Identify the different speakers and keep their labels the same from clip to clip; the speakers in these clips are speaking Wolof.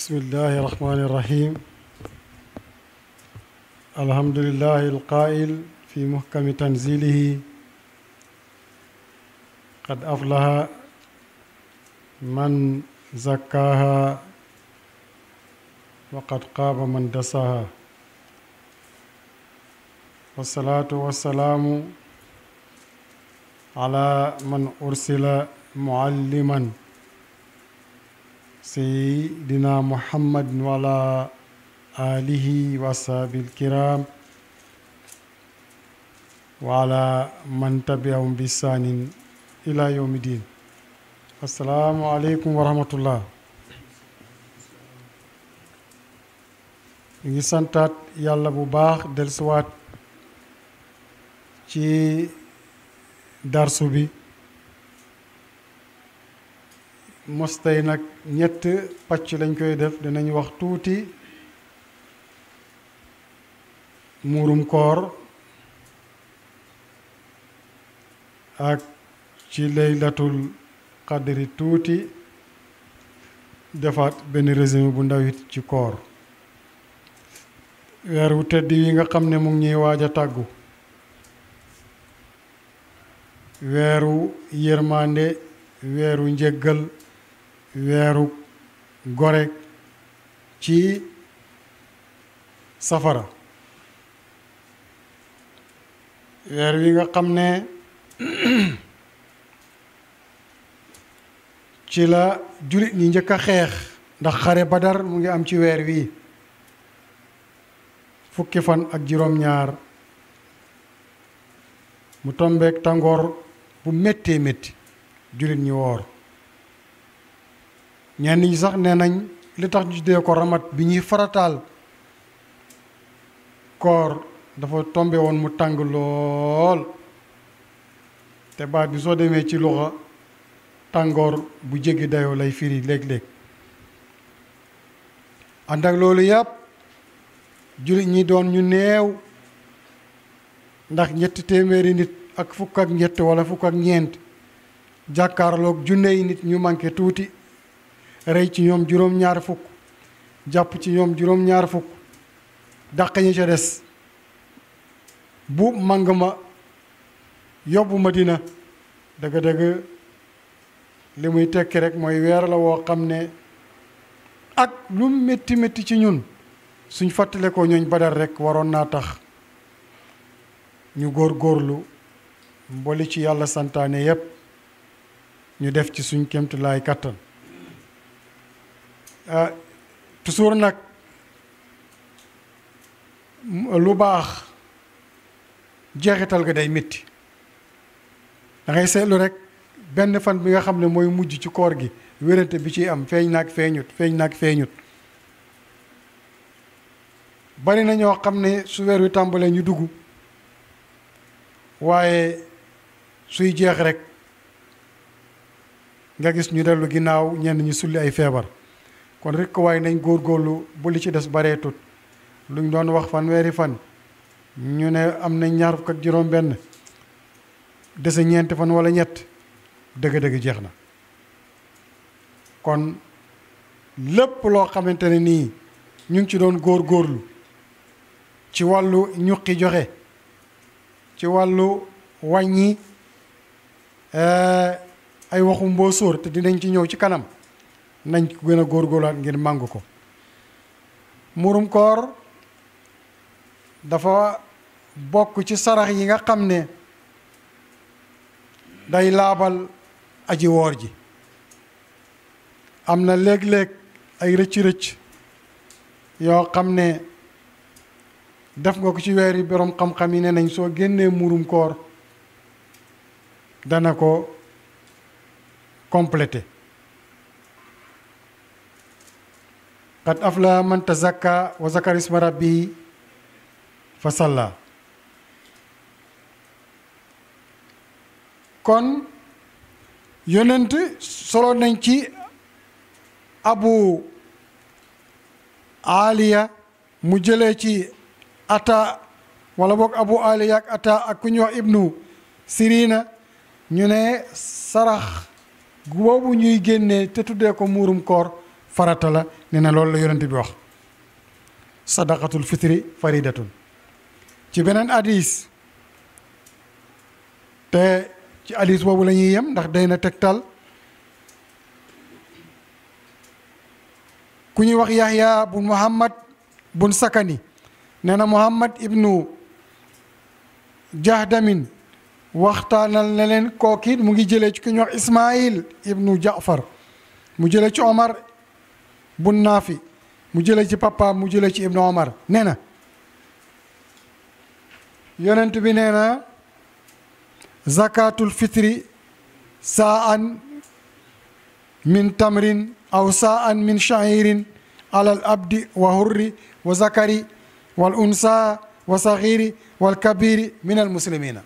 Speaker 1: بسم الله الرحمن الرحيم الحمد لله القائل في محكم تنزيله قد أفلح من زكاها وقد خاب من دساها والصلاة والسلام على من أرسل معلما سيدنا محمد وعلى آله وصحبه الكرام وعلى من تبعهم بإحسان إلى يوم الدين السلام عليكم ورحمة الله ngi santaat yàlla bu baax dellusiwaat ci darsu bi mos tey nag ñett pàcc lañ koy def dinañ wax tuuti muurum koor ak ci laylatul qadri tuuti defaat benn résumé bu ndaw it ci koor weer wu tedd yi nga xam ne mu ngi ñuy waaj a tàggu weeru yërmande weeru njëggal weeru gore ci safara weer wi nga xam ne ci la jullit ñi njëkk a xeex ndax xare Badar mu ngi am ci weer wi fukki fan ak juróom-ñaar mu tombeek tàngoor bu méttee métti jullit ñi woor ñenn ñi sax nee nañ li tax ñu tuddee ko ramat bi ñuy farataal koor dafa tombe woon mu tàng lool te baat bi soo demee ci luxa tàngoor bu jéggi dayoo lay firi léeg-léeg ànd ak loolu yàpp jullit ñi doon ñu néew ndax ñetti téeméeri nit ak fukk ak ñett wala fukk ak ñeent jàkkaarloog junne yi nit ñu manqué tuuti rey ci ñoom juróom-ñaar fukk jàpp ci ñoom juróom-ñaar fukk dàq ñi ca des bu màng ma yóbbu Madina dëgg-dëgg li muy tekki rek mooy weer la woo xam ne ak lu métti métti ci ñun suñ fàttale ko ñooñ Badar rek waroon naa tax ñu góor-góorlu mboli ci yàlla santaane yépp ñu def ci suñ kéemtulaay kàttan toujours nag lu baax jeexital ga day métti da ngay seetlu rek benn fan bi nga xam ne mooy mujj ci koor gi wérante bi ciy am feeñ naag feeñut bari na ñoo xam ne su weer wi tàmbalee ñu dugg waaye suy jeex rek nga gis ñu dellu ginnaaw ñenn ñi sulli ay feebar kon rek ko waaye nañ góorgóorlu bu li ci des bareetut luñ doon wax fanweeri fan ñu ne am nañ ñaar fukk ak juróom benn dese ñeenti fan wala ñett dëgg-dëgg jeex na kon lépp loo xamante ne nii ñu ngi ci doon góorgóorlu ci wàllu ñuqi joxe ci wàllu wàññi ay waxu mbóosóor te dinañ ci ñëw ci kanam nañ ko gën a góorgóorlaat ngir màng ko murum koor dafa bokk ci sarax yi nga xam ne day laabal aji woor ji am na léeg-léeg ay rëcc-rëcc yoo xam ne def nga ko ci weer yi boroom xam-xam yi ne nañ soo génnee murum koor dana ko complété qad aflaha man tazakka wa zakara isma rabbihi fa salla kon yonent solo nañ ci abu aliya mu jëlee ci ata wala boog abu aliya ak ata ak ku ñuy wax ibnu sirina ñu ne sarax boobu ñuy génnee te tuddee ko muurum koor farata la nee na loolu la yonent bi wax sadaqatul fitri faridatun ci beneen hadis te ci hadis boobu la ñuy yem ndax day na tegtal ku ñuy wax Yahya bun Muhammad bun Sakani nee na Muhammad ibnu Jahdamin waxtaanal na leen kooki mu ngi jëlee ci ku ñuy wax Ismail ibnu Jaafar mu jëlee ci Omar bun Naafi mu jëlee ci papa mu jëlee ci ibnu Omar nee na yonent bi nee na zakatul fitri saan min tamrin aw saan min sha'irin ala al abdi wa hurri wa zakari wal unsa wa saghiri wal kabiri min al muslimina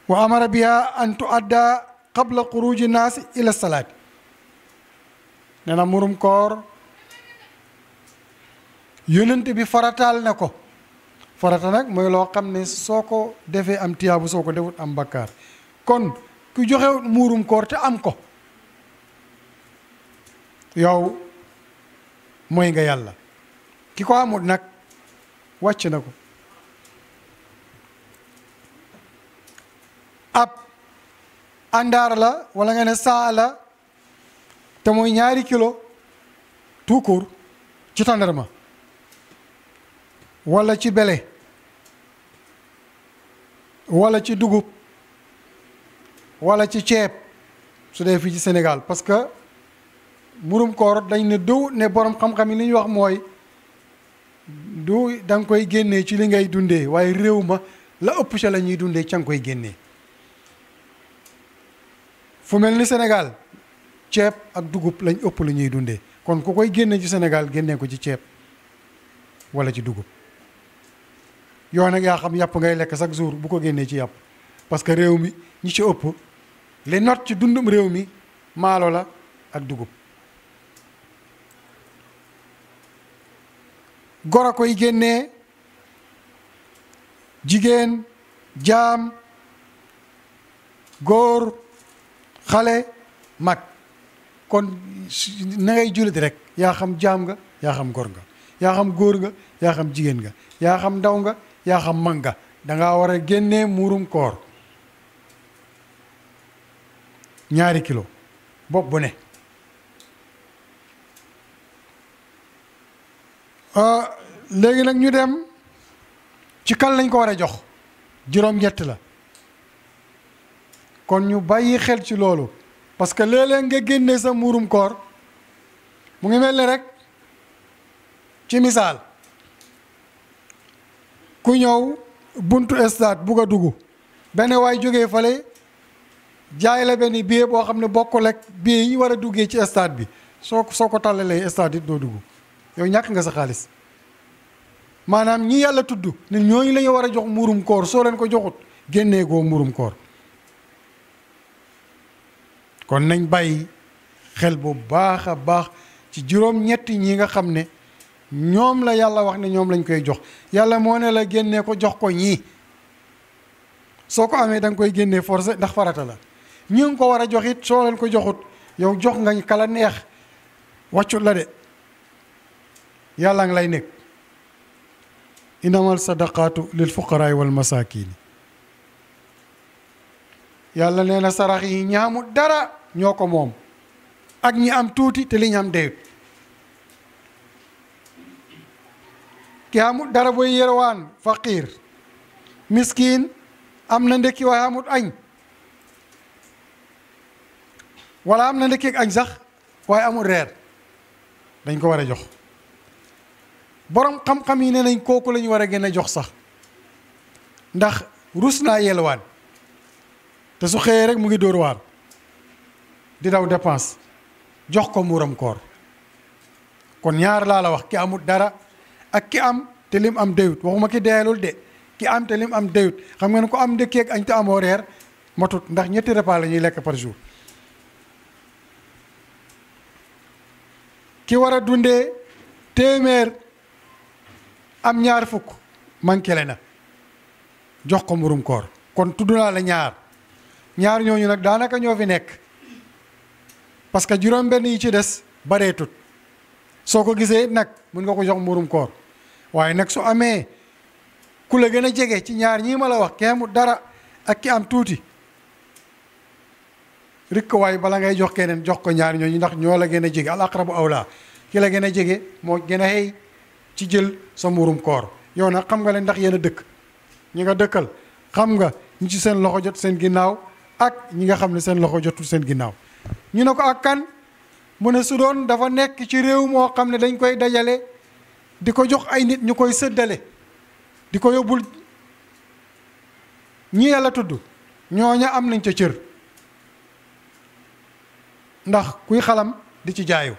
Speaker 1: wa amara biha an tuadda qabla xuruji naasi ila salaati nee na murum koor yonent bi farataal na ko farata nag mooy loo xam ne soo ko defee am tiyaabu soo ko defut am bakkaar kon ku joxe muurum koor te am ko yow mooy nga yàlla ki ko amut nag wàcc na ko ab àndaar la wala nga ne saa la te mooy 2 kilo tout court ci tàndarma wala ci bele wala ci dugub wala ci ceeb su dee fii ci Sénégal parce que murum koor dañ ne du ne borom xam-xam yi li ñuy wax mooy du da nga koy génnee ci li ngay dundee waaye réew ma la ëpp ca la ñuy dundee ca nga koy génnee fu mel ni Sénégal ceeb ak dugub lañ ëpp lu ñuy dundee kon ku koy génne ci Sénégal génnee ko ci ceeb wala ci dugub yow nag yaa xam yàpp ngay lekk chaque jour bu ko génnee ci yàpp parce que réew mi ñi ci ëpp li not ci dundum réew mi maalo la ak dugub gor a koy génnee jigéen jaam góor xale mag kon na ngay jullit rek yaa xam jaam nga yaa xam gor nga yaa xam góor nga yaa xam jigéen nga yaa xam ndaw nga yaa xam mag nga dangaa war a génnee muurum koor 2 kilo bopp bu ne léegi nag ñu dem ci kan lañ ko war a jox juróom-ñett la kon ñu bàyyi xel ci loolu parce que léeg-léeg nga génnee sa muurum koor mu ngi mel ni rek ci misaal ku ñëw buntu stade bugg a dugg benn waay jógee fale jaay la benn billet boo xam ne bokkul ak billet yi war a duggee ci stade bi soo ko tàllalee stade it doo dugg yow ñàkk nga sa xaalis maanaam ñi yàlla tudd ne ñooñu la ñu war a jox muurum koor soo leen ko joxut génnee goo muurum koor kon nañ bàyyi xel bu baax a baax ci juróom-ñetti ñi nga xam ne ñoom la yàlla wax ne ñoom lañ koy jox yàlla moo ne la génnee ko jox ko ñii soo ko amee da nga koy génnee forcé ndax farata la ñi nga ko war a jox it soo leen ko joxut yow jox nga kala neex wàccut la de yàlla nga lay nekk innamal sadaqaatu lil fuqaraay wal masaakiin yàlla nee na sarax yi ñi amul dara ñoo ko moom ak ñi am tuuti te li ñu am deyut ki amul dara booy yërwaan faqiir miskiin am na ndekki waaye amul añ wala am na ndekki ak añ sax waaye amul reer dañ ko war a jox borom xam-xam yi ne nañ kooku la ñu war a gën a jox sax ndax rus naa yelwaan te su xëyee rek mu ngi dóor waar di daw dépense jox ko muuram koor kon ñaar laa la wax ki amul dara ak ki am te lim am deyut waxuma ki deelul de ki am te lim am deyut xam nga ne ko am ndekkeeg añ te amoo reer matut ndax 2 repas la ñuy lekk par jour ki war a dundee téeméer am 2 fukk manqué le na jox ko murum koor kon tudd naa la ñaar ñooñu nag daanaka ñoo fi nekk parce que juróom-benn yi ci des bareetut soo ko gisee nag mën nga ko jox mburum koor waaye nag su amee ku la gën a jege ci ñaar ñii ma la wax ki amul dara ak ki am tuuti rikk waaye bala ngay jox keneen jox ko ñaar ñooñu ndax ñoo la gën a jege al aqrabu awla ki la gën a jege moo gën a xëy ci jël sa mburum koor yow nag xam nga leen ndax yéen a dëkk ñi nga dëkkal xam nga ñi ci seen loxo jot seen ginnaaw ak ñi nga xam ne seen loxo jotul seen ginnaaw ñu ne ko ak kan mu ne su doon dafa nekk ci réew moo xam ne dañ koy dajale di ko jox ay nit ñu koy séddale di ko yóbbul ñi yàlla tudd ñooña am nañ ca cër ndax kuy xalam di ci jaayu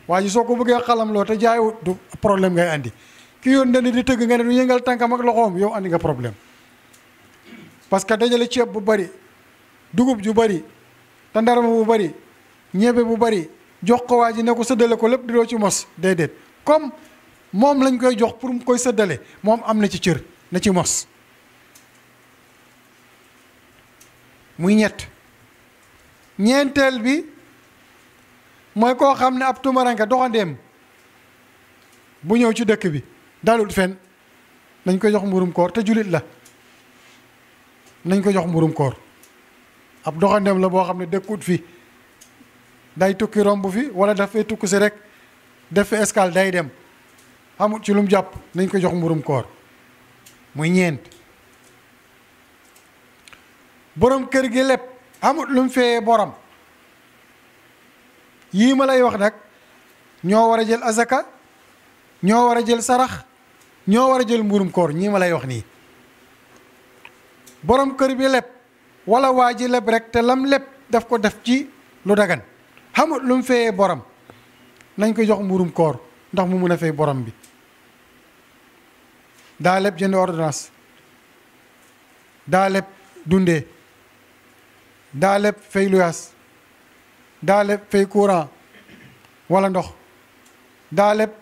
Speaker 1: waaye soo ko bëggee xalam loo te jaayu du problème ngay andi ki yoon dana di tëgg nga ne du yëngal tànkam ak loxoom yow andi nga problème parce que dajale ceeb bu bari dugub ju bari tandarama bu bari ñebe bu bari jox ko waa ji ne ko séddale ko lépp di doo ci mos déedéet comme moom lañ koy jox pour mu koy séddale moom am na ci cër na ci mos muy ñett ñeenteel bi mooy koo xam ne ab tumaranka doxandeem bu ñëw ci dëkk bi dalul fen nañ ko jox mburum koor te julit la nañ ko jox mburum koor ab doxandeem la boo xam ne dëkkut fi day tukki romb fi wala daf fay tukki si rek def fi escale day dem amul ci lu mu jàpp nañ ko jox mburum koor muy ñeent borom kër gi lépp amul lu mu fee borom yii ma lay wax nag ñoo war a jël azaka ñoo war a jël sarax ñoo war a jël mburum koor ñii ma lay wax nii borom kër bi lépp wala waa ji lépp rek te lam lépp daf ko def ci lu dagan xamul lu mu fee borom nañ ko jox mburum koor ndax mu mun a fay borom bi daa lépp jënd ordonnance daa lépp dundee daa lépp fay luyaas daa lépp fay courant wala ndox daa lépp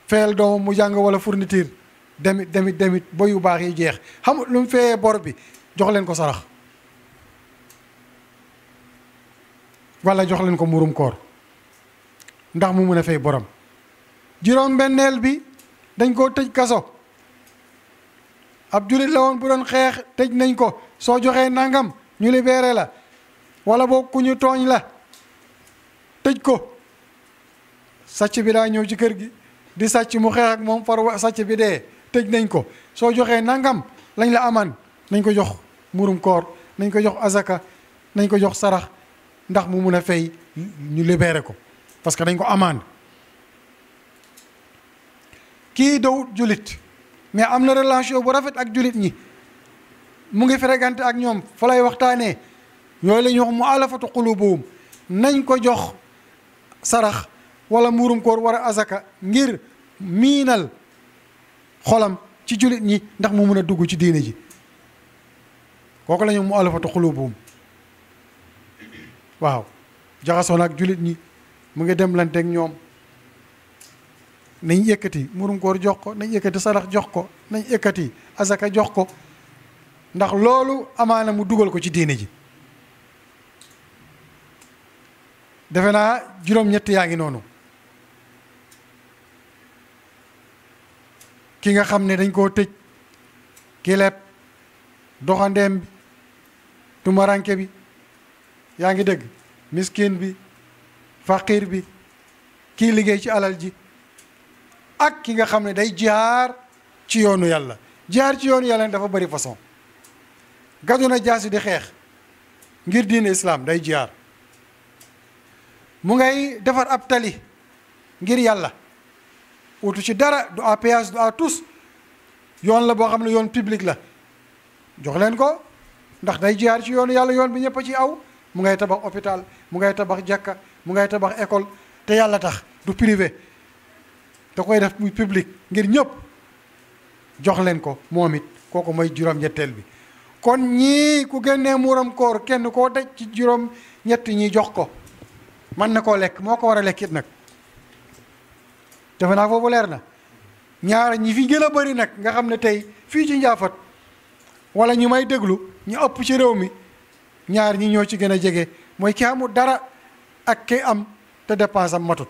Speaker 1: fayal doomam mu jàng wala fourniture demit ba yu baax yi jeex xamul lu mu fee bor bi jox leen ko sarax wala jox leen ko murum koor ndax mu mun a fay borom juróom-benneel bi dañ koo tëj kaso ab julit la woon bu doon xeex tëj nañ ko soo joxee nangam ñu libéré la wala boo ku ñu tooñ la tëj ko sàcc bi daa ñëw ci kër gi di sàcc mu xeex ak moom far sàcc bi dee tëj nañ ko soo joxee nangam lañ la aman nañ ko jox murum koor nañ ko jox azaka nañ ko jox sarax ndax mu mun a fay ñu libéré ko parce que dañ ko amande kii dawut julit mais am na relation bu rafet ak julit ñi mu ngi fréquenté ak ñoom fa lay waxtaanee yooyu la ñuy wax mu alafatu qulubuhum nañ ko jox sarax wala muurum koor war a azaka ngir miinal xolam ci julit ñi ndax mu mun a dugg ci diine ji kooku la ñu mu alafatu qulubuhum waaw jaxasoo na ak julit ñi mu ngi dem lanteeg ñoom nañ yëkkati murum koor jox ko nañ yëkkati sarax jox ko nañ yëkkati azaka jox ko ndax loolu amaana mu dugal ko ci diine ji defe naa juróom-ñett yaa ngi noonu ki nga xam ne dañ koo tëj ki lepp doxandeem bi tumaranke bi yaa ngi dégg miskin bi faqir bi kii liggéey ci alal ji ak ki nga xam ne day jaar ci yoonu yàlla jaar ci yoonu yàlla dafa bari façon gàddu na jaasi di xeex ngir diine islam day jaar mu ngay defar ab tali ngir yàlla utu ci dara du à péage du à tous yoon la boo xam ne yoon public la jox leen ko ndax day jaar ci yoonu yàlla yoon bi ñëpp a ci aw mu ngay tabax hôpital mu ngay tabax jàkka mu ngay tabax école te yàlla tax du privé da koy def muy public ngir ñëpp jox leen ko moom it kooku mooy juróom-ñetteel bi kon ñii ku génnee muuram koor kenn koo daj ci juróom-ñett ñi jox ko mën na koo lekk moo ko war a lekk it nag defe naa foofu leer na ñaar ñi fi gën a bëri nag nga xam ne tey fii ci Njaafat wala ñu may déglu ñu ëpp ci réew mi ñaar ñi ñoo ci gën a jege mooy ki amul dara ak ki am te dépense am matut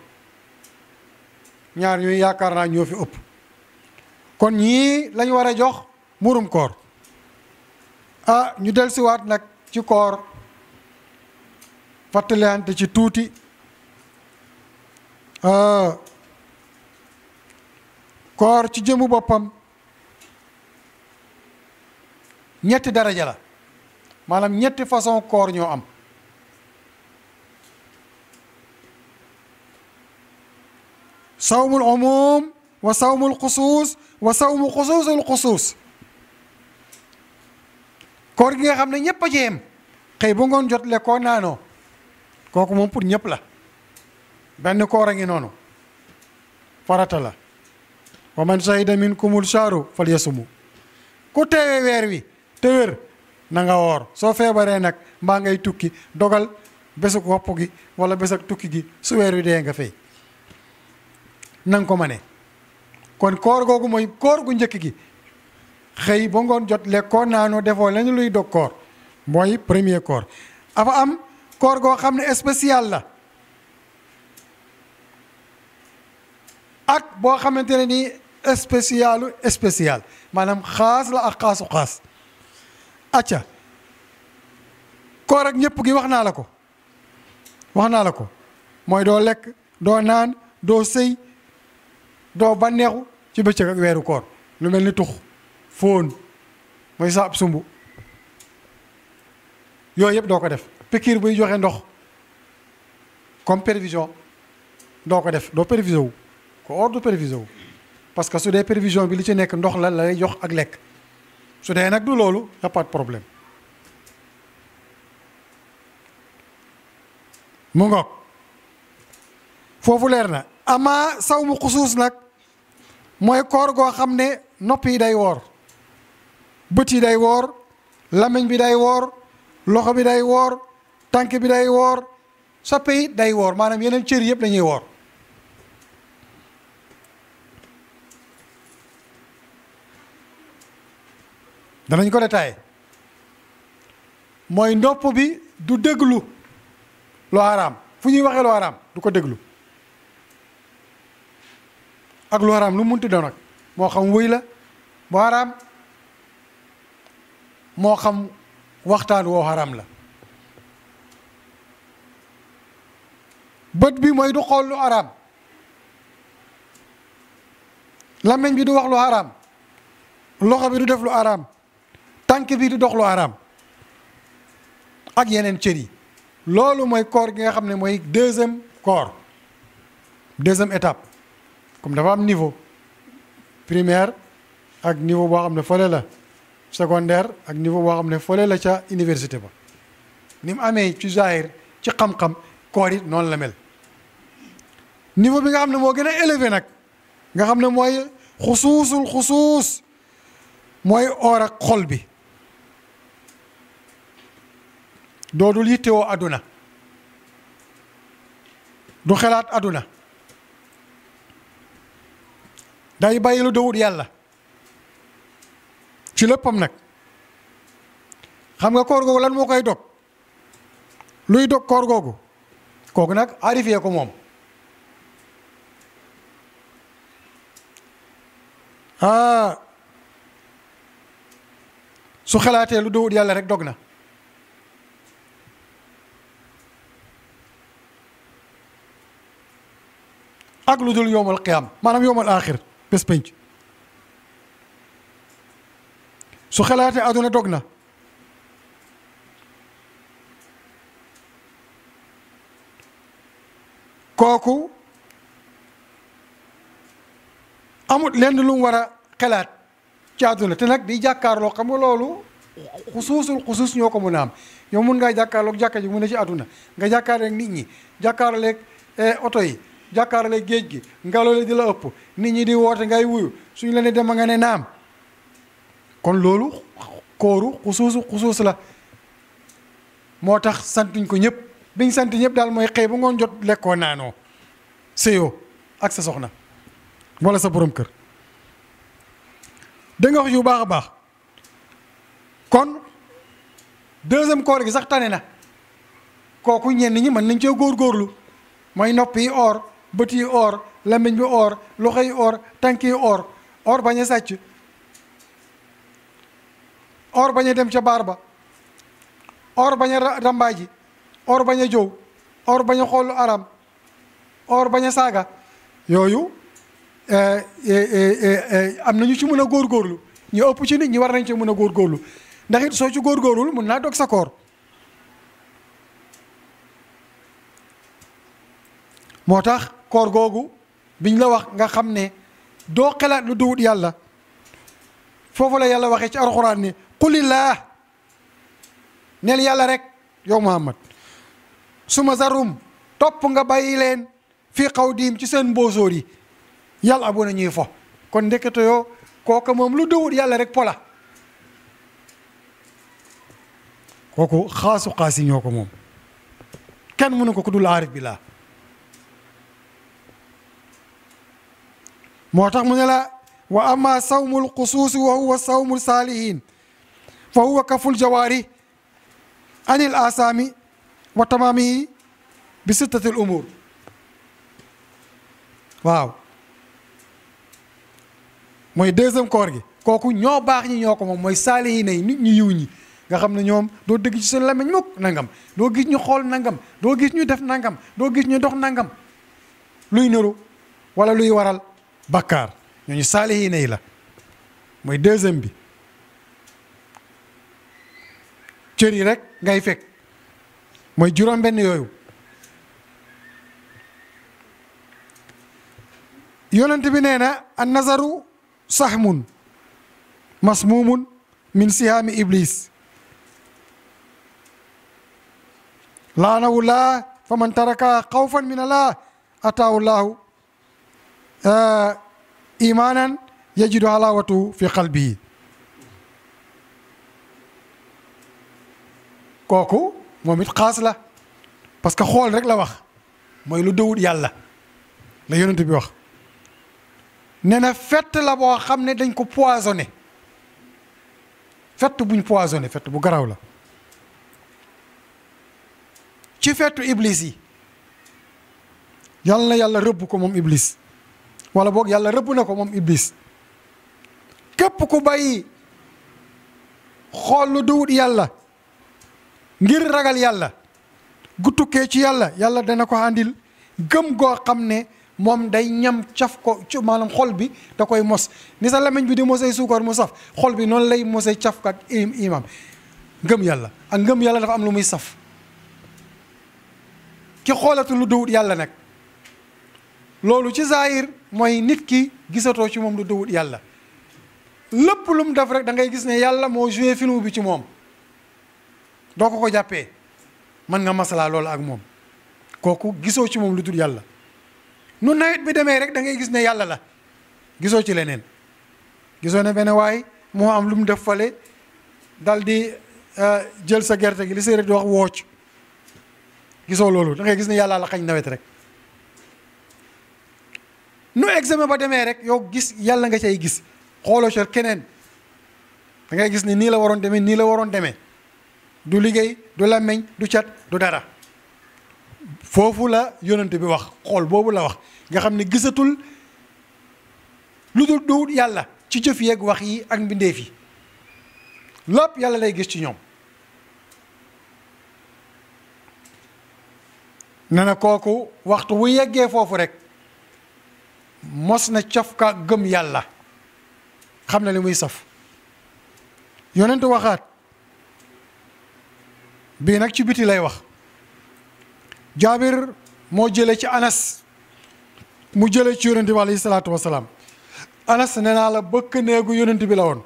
Speaker 1: ñaar ñuy yaakaar naa ñoo fi ëpp kon ñii lañ war a jox murum koor ñu dellusiwaat nag ci koor fàttalante ci tuuti koor ci jëmu boppam ñetti daraja la maanaam ñetti façon koor ñoo am sawmul umum wa sawmul xusuus wa sawmu xusuusul xusuus koor gi nga xam ne ñëpp a ci yem xëy bu ngoon jot lekkoo naanoo kooku moom pour ñëpp la benn koor a ngi noonu farata la wa man shahida minkumul shahru falyasumhu ku teewe weer wi te wér na nga woor soo feebaree nag mbaa ngay tukki dogal bésuk wopp gi wala bésuk tukki gi su weer wi dee nga fay nanga ko mane kon koor googu mooy koor gu njëkk gi xëy ba ngoon jot lekkoo naanoo defoo lañu luy dog koor mooy premier koor afa am koor goo xam ne spécial la ak boo xamante ne nii spécial maanaam xaas la ak xaasu xaas acca koor ak ñëpp gi wax naa la ko mooy doo lekk doo naan doo sëy doo bànneexu ci bëccëg ak weeru koor lu mel ni tux fóon mooy saab sumbu yooyu yëpp doo ko def pikiir buy joxe ndox comme prévision doo ko def doo prévision wu ko or du prévision wu parce que su dee prévision bi li ci nekk ndox la lay jox ak lekk su dee nag du loolu y a pas de problème mu ngoog foofu leer na amaa saw mu xusuus nag mooy koor goo xam ne nopp yi day woor bët yi day woor làmmiñ bi day woor loxo bi day woor tànk bi day woor soppe yi day woor maanaam yeneen cër yëpp dañuy woor danañ ko détaillé mooy nopp bi du déglu lu haram fu ñuy waxee lu haram du ko déglu ak lu haram lu munti doon nag moo xam wëy la bu haram moo xam waxtaan woo haram la bët bi mooy du xool lu haram làmmiñ bi du wax lu haram loxo bi du def lu haram tànk bi du dox lu haram ak yeneen cër yi loolu mooy koor gi nga xam ne mooy deuxième koor deuxième étape comme dafa am niveau primaire ak niveau boo xam ne fële la secondaire ak niveau boo xam ne fële la ca université ba ni mu amee ci zahir ci xam-xam koor it noonu la mel niveau bi nga xam ne moo gën a élevé nag nga xam ne mooy xusuusul xusuus mooy oor ak xol bi doodul yittewoo àdduna du xelaat àdduna day bàyyi lu dowut yàlla ci léppam nag xam nga koor googu lan moo koy dog luy dog koor googu kooku nag arifee ko moom su xelaatee lu dowut yàlla rek dog na ak lu dul yowmal qiyaam maanaam yowmal aaxir bés penc su xalaatee àdduna dog na kooku amut lenn lu mu war a xalaat ci àdduna te nag di jàkkaarloo xam nga loolu xusuusul xusuus ñoo ko mën a am yow mun ngaa jàkkaarloog jàkka ji mu ne ci àdduna nga jàkkaarloog nit ñi jàkkaarloog oto yi jàkkaarloog géej gi ngelaw li di la ëpp nit ñi di woote ngay wuyu suñu la ne dem nga ne naam kon loolu kooru xusuus la moo tax santuñ ko ñëpp biñ sant ñëpp daal mooy xëy ba ngoon jot lekkoo naanoo séyoo ak sa soxna wala sa borom kër da nga wax yu baax a baax kon deuxième koor gi sax tane na kooku ñenn ñi mën nañ cee góorgóorlu mooy nopp yi or, bët yi or, làmmiñ bi or, loxo yi or, tànk yi or bañ a sàcc, or bañ a dem ca baar ba, or bañ a rambaaji, or bañ a jow, or bañ a xool lu aram, or bañ a saaga. yooyu am na ñu ci mën a góorgóorlu, ñu ëpp ci nit ñi war nañ ci mën a góorgóorlu, ndax it soo ci góorgóorlul mun naa dog sa koor. moo tax koor googu biñ la wax nga xam ne doo xalaat lu duwut yàlla, foofu la yàlla waxee ci alxuraan ni qulillah, neel yàlla rek yow Muhammad, suma zarum, topp nga bàyyi leen fii xawdiim ci seen mbóosóor yi, yàlla bu na ñuy fo. kon ndekete yoo kooka moom lu duwut yàlla rek pola, kooku xaasu xaasi ñoo ko moom, kenn mënu ko ku dul aarif billah. moo tax mu ne la wa amma sawmul xusuusi wa huwa sawmul saalihin fa huwa kaful jawaari anil asaami wa tamaamihi bi sittatil umur. waaw mooy deuxième koor gi, kooku ñoo baax ñi ñoo ko moom, mooy saalihin yi nit ñu yiw ñi nga xam ne ñoom doo dégg ci seen làmmiñ mukk nangam, doo gis ñu xool nangam, doo gis ñu def nangam, doo gis ñu dox nangam luy niru wala luy waral bakkaar. ñooñu saalihiina yi la, mooy deuxième bi. cër yi rek ngay fekk, mooy juróom-benn yooyu. yonent bi nee na an nazaru sahmun masmumun min sihaami iblis laanahu laa fa man taraka xawfan min allah ataahu llahu imanan yajidu halawatu fi qalbihi. kooku moom it xaas la, parce que xool rek la wax, mooy lu dëwut yàlla la yonent bi wax. nee na fett la boo xam ne dañ ko poisonné, fett buñ poisonné, fett bu garaaw la ci fettu iblis yi. yàlla na yàlla rëbb ko moom iblis, wala boog yàlla rëbb na ko moom iblis. képp ku bàyyi xool lu duwut yàlla ngir ragal yàlla gu tukkee ci yàlla, yàlla dana ko àndil gëm goo xam ne moom day ñam caf ko ci maanaam xol bi da koy mos, ni sa lamiñ bi di mosay suukar mu saf, xol bi noonu lay mosay caf ko ak imam ngëm yàlla. ak ngëm yàlla dafa am lu muy saf. ki xoolatu lu duwut yàlla nag, loolu ci zaahir mooy nit ki gisatoo ci moom lu duwut yàlla, lépp lu mu def rek da ngay gis ne yàlla moo joué film bi ci moom, doo ko jàppee, mën nga masalaa loolu ak moom. kooku gisoo ci moom lu dul yàlla. nu nawet bi demee rek da ngay gis ne yàlla la, gisoo ci leneen. gisoo ne benn waay moo am lu mu def fale dal di jël sa gerte gi li séeréer di wax wooc, gisoo loolu, da ngay gis ne yàlla la xañ nawet rek. nu examen ba demee rek yow gis yàlla nga cay gis, xooloo ci keneen, da ngay gis ne nii la waroon demee, nii la waroon demee, du liggéey, du làmmiñ, du cat, du dara. foofu la yonent bi wax, xool boobu la wax, nga xam ne gisatul lu dul duwut yàlla ci jëf yeeg wax yi ak mbindeef yi, lépp yàlla lay gis ci ñoom. ne na kooku waxtu wu yeggee foofu rek mos na cafka gëm yàlla, xam na li muy saf. yonent waxaat bii nag ci biti lay wax. Jaabir moo jëlee ci Anas, mu jëlee ci yonent bi alayhi salaatu wasalaam. Anas nee naa la bëkk néegu yonent bi la woon.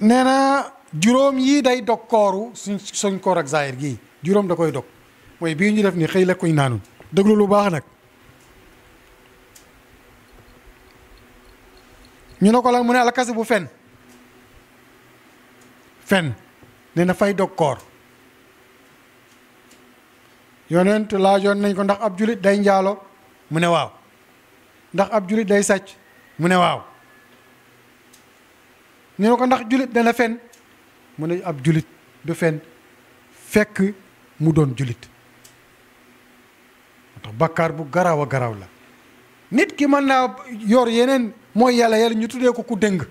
Speaker 1: nee na juróom yii day dog kooru suñ koor ak zaahir gii, juróom da koy dog, mooy bii ñu def ni xëy lekkuñ naanul. déglu lu baax nag. ñu ne ko lan mu ne alkasi bu fen nee na fay dog koor. yonent laajoon nañ ko ndax ab julit day njaalo, mu ne waaw. ndax ab julit day sàcc, mu ne waaw. ñu ne ko ndax julit dana fen, mu ne ab julit du fen fekk mu doon julit. tax bàkkaar bu garaaw a garaaw la. nit ki mën naa yor yeneen mooy yàlla ñu tuddee ko ku dëng,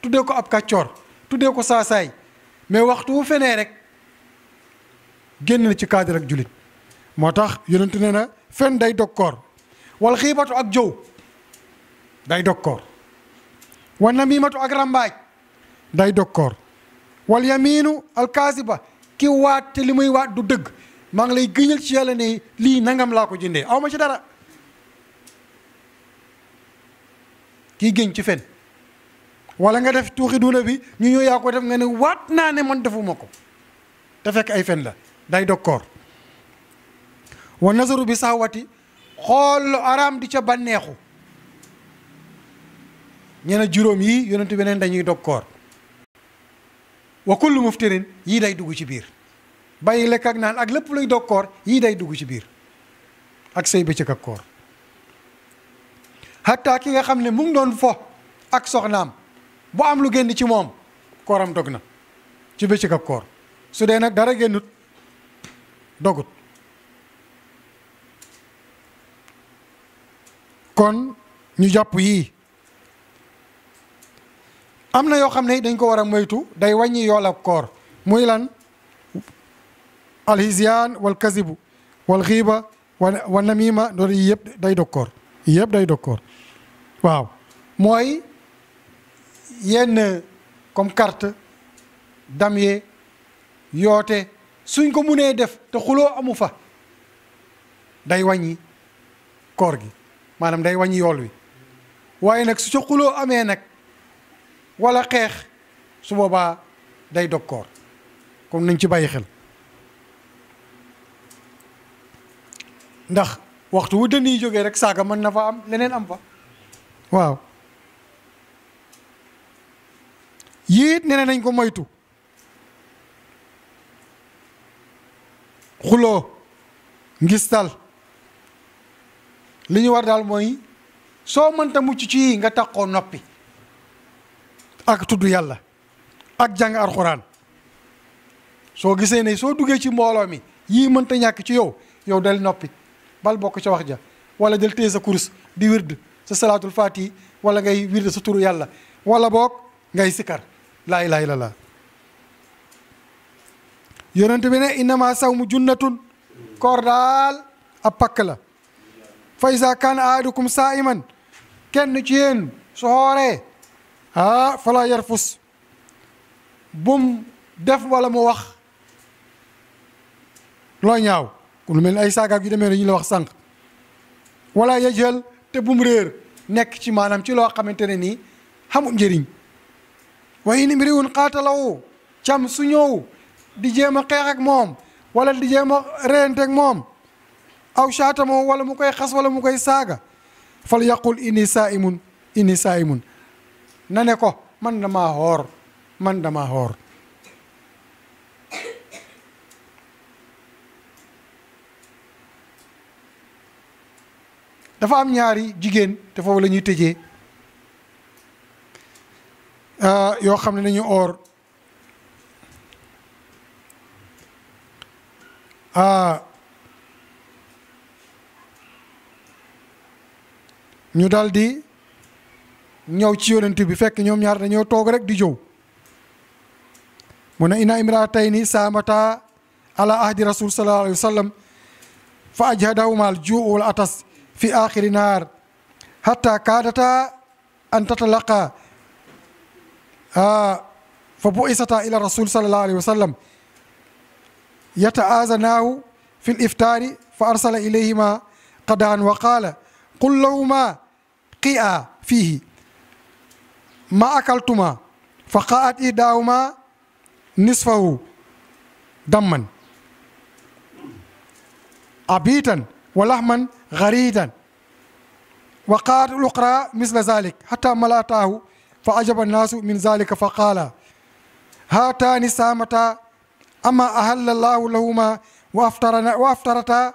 Speaker 1: tuddee ko ab kàccoor, tuddee ko saasaay, mais waxtu wu fenee rek génn na ci cadre ak julit. moo tax yonent nee na fen day dog koor, wal xiibatu ak jëw day dog koor, wal namimatu ak rambaaj day dog koor, wal yaminu alkaasiba ki waat te li muy waat du dëgg, maa ngi lay gëñal ci yàlla ne lii nangam laa ko jëndee aw ma ci dara. kii gëñ ci fen, wala nga def tuuxi duuna bi ñu ñëw yaa ko def nga ne waat naa ne man defuma ko te fekk ay fen la, day dog koor. wa nazaru bi saxwati xool lu araam di ca bànneexu, ñeena juróom yi yonent beneen dañuy dog koor. wa kullu muftirin yii day dugg ci biir, bàyyi lekk ak naan ak lépp luy dog koor yii day dugg ci biir, ak say bëccëg ak koor. hatta ki nga xam ne mu ngi doon fo ak soxnaam bu am lu génn ci moom kooram dog na ci bëccëg ak koor. su dee nag dara génnut dogut. kon ñu jàpp yii. am na yoo xam ne dañ ko war a moytu, day wàññi yool ak koor, muy lan? alhizyaan wal kazibu wal xiiba wa namima loolu yii yëpp day dog koor, yii yëpp day dog koor. waaw mooy yenn comme carte damye yoote suñ ko munee def te xuloo amu fa day wàññi koor gi, maanaam day wàññi yool wi. waaye nag su ca xuloo amee nag wala xeex, su boobaa day dog koor. comme nañ ci bàyyi xel, ndax waxtu wu dënn yi jógee rek saaga mën na fa am, leneen am fa. waaw yiit nee nañ ko moytu. xuloo, ngistal, li ñu war daal mooy soo mënta mucc ci nga taxoo noppi ak tudd yàlla ak jàng alxuraan. soo gisee ne soo duggee ci mbooloo mi yii mënta ñàkk ci yow del noppi, bal bokk ca wax ja, wala del téye sa kurus di wird sa salaatul faati, wala ngay wird sa turu yàlla, wala boog ngay sikar laa ilaaha illallaah. yonent bi ne innama sawmu junnatun, koor daal ab pakk la. fa iza kaana ahadukum saa'iman, kenn ci yéen su xooree fala yarfus, bum def wala mu wax loo ñaaw, lu mel ni ay saagaak yu demee ne ñu la wax sànq. wala yajhal, te bum réer nekk ci maanaam ci loo xamante ne nii xamul njëriñ. wa in imri'un qaatalahu, cam su ñëw di jéem a xeex ak moom wala di jéem a reyante ak moom, aw shaatamo wala mu koy xas wala mu koy saaga, fal yaqul inni saa'imun, na ne ko man damaa xoor. dafa am ñaari jigéen te foofu la ñuy tëjee yoo xam ne nañu oor. ñu daldi ñëw ci yonent bi fekk ñoom ñaar dañoo toog rek di jow. mu ne inna imraatayni saamata ala ahdi rasul sallallahu alayhi wa sallam fa ajhadahuma al juu wal atas fi axiri naar hatta kaadata an tatalaqa fa bu'isata ila rasul sallallahu alayhi wa sallam yataazanaahu fi l iftaari fa arsala ilayhima qadaan wa qaala qul lahuma qi'a fiihi ma akaltuma fa qa'at ihdaahuma nisfahu damman abitan wa lahman غريدا وقالت الأخرى مثل ذلك حتى ملأتاه فعجب الناس من ذلك فقال هاتان سامتا أما أهل الله لهما وأفطرتا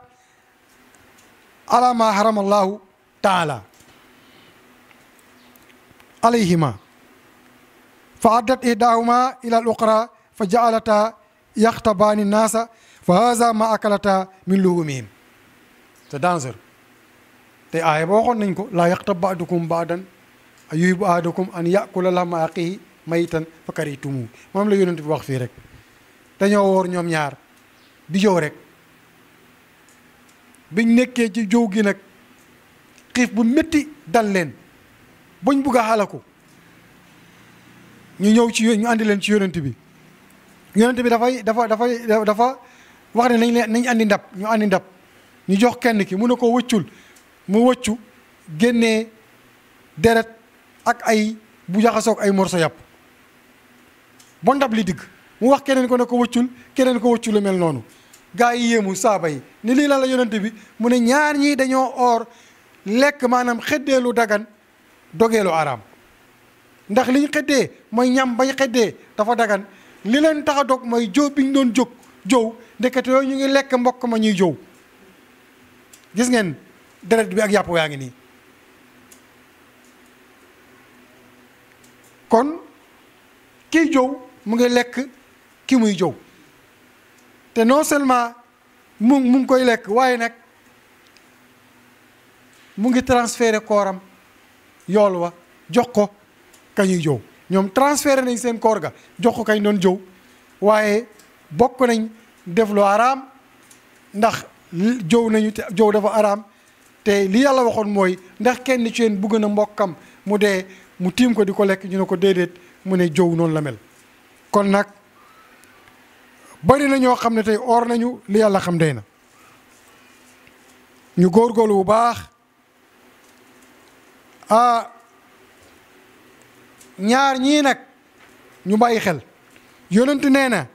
Speaker 1: على ما حرم الله تعالى عليهما فعدت إحداهما إلى الأخرى فجعلتا يخطبان الناس فهذا ما أكلتا من لحومهم. c'est dangereux te aaya ba waxoon nañ ko laa yaxtab ba'dukum ba'dan ayuhibbu ahadukum an ya'kula lahma axiihi maytan fa karihtumuuh moom la yonent bi wax fii rek dañoo woor ñoom ñaar di jëw rek biñ nekkee ci jëw gi nag xiif bu métti dal leen buñ bugg a xalaku ñu ñëw ci ñu andi leen ci yonent bi dafa wax ne nañ andi ndab ñu andi ndab ñu jox kenn ki mu ne ko wëccul mu wëccu génnee deret ak ay bu jaxasoog ay morso yàpp ba ndab li digg mu wax keneen ko ne ko wëccul keneen ko wëccu lu mel noonu gaa yi yéemu saaba yi ni lii lan la yonent bi mu ne ñaar ñii dañoo oor lekk maanaam xëddeelu dagan dogeelu araam ndax liñ xëddee mooy ñam bañ xëddee dafa dagan li leen tax a dog mooy jow bi ñu doon jow ndekete yooyu ñu ngi lekk mbokk ma ñuy jow gis ngeen deret bi ak yàpp yaa ngi nii kon kiy jow mu ngi lekk ki muy jow te non seulement mu ngi koy lekk waaye nag mu ngi transféré kooram yool wa jox ko kañuy jow ñoom transféré nañ seen koor ga jox ko kañ doon jow waaye bokk nañ def lu araam ndax jow nañu te jow dafa araam te li yàlla waxoon mooy ndax kenn ci yéen bugg na mbokkam mu dee mu tiim ko di ko lekk ñu ne ko déedéet mu ne jow noonu la mel kon nag bari na ñoo xam ne tey oor nañu li yàlla xam dey na ñu góorgóorlu bu baax ñaar ñii nag ñu bàyyi xel yonent nee na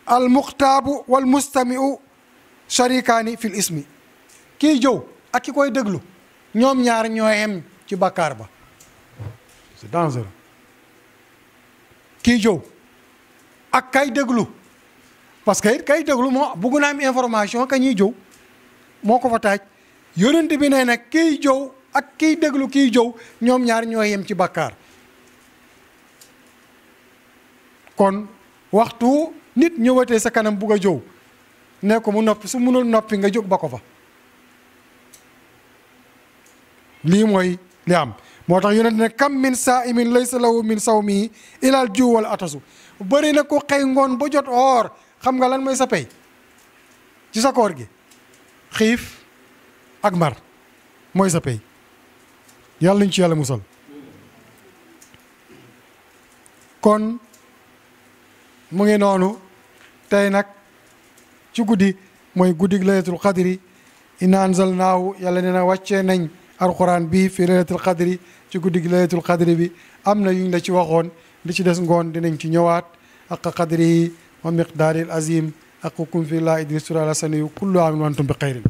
Speaker 1: al muxtaabu wal mustamiu sharikaani fil ismi kii jëw ak ki koy déglu ñoom ñaar ñoo yem ci bàkkaar ba c'est dangereux kii jëw ak kay déglu parce que it kay déglu moo bugg na am information ka ñuy jëw moo ko fa taaj yonent bi nee na kiy jëw ak kiy déglu kiy jëw ñoom ñaar ñoo yem ci bàkkaar kon waxtu nit ñëwatee sa kanam bugg a jëw ne ko mu noppi su munul noppi nga jóg ba ko fa lii mooy li am moo tax yonent ne kam min saa'imin laysa lahu min sawmihi ilal juu wal atasu bëri na ko xëy ngoon ba jot oor xam nga lan mooy sa pay ci sa koor gi xiif ak mar mooy sa pay yàlla nañ ci yàlla musal kon mu ngi noonu tey nag ci guddi mooy guddig laylatul qadri inna anzalnaahu yàlla nee na wàccee nañ alquran bi fi laylatul qadri ci guddig laylatul qadri bi am na yuñ la ci waxoon li ci des ngoon dinañ ci ñëwaat ak qadri wa miqdaaril azim aqukum fi laa idris sura la saniyu kullu amin wa antum bi xayrin